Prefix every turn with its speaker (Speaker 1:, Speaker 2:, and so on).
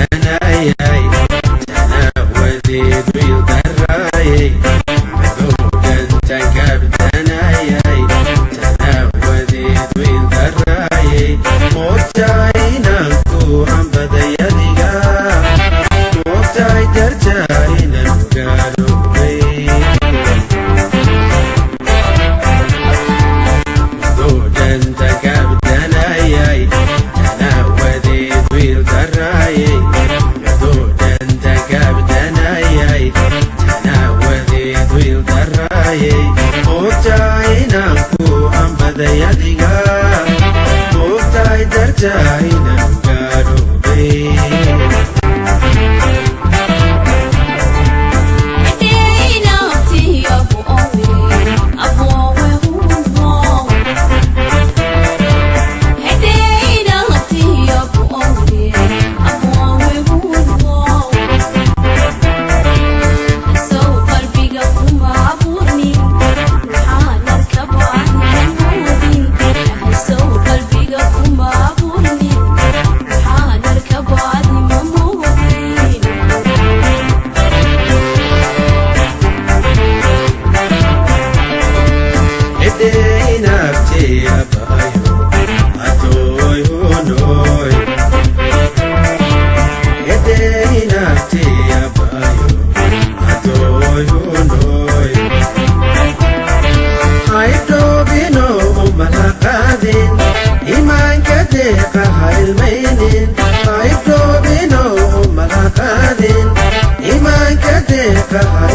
Speaker 1: Kabdanayay tanawadeed wiil daraayay, madowdhantan kabdanayay tanawadeed wiil daraayay. Moogtahay inaan ku ambaday adiga, moogtahay dartaa inaan gaaloobay. Madowdhanta kabdanayay tanawadeed wiil daraayay, madowdhanta kabdanayay tanawadeed wiil daraayay. Moogtahay inaan ku ambaday adiga, moogtahay dartaa inaan gaaloobay. Imaanka deeqa ha ilmaynin, haydhoobino malaqaadin, imaanka deeqa ha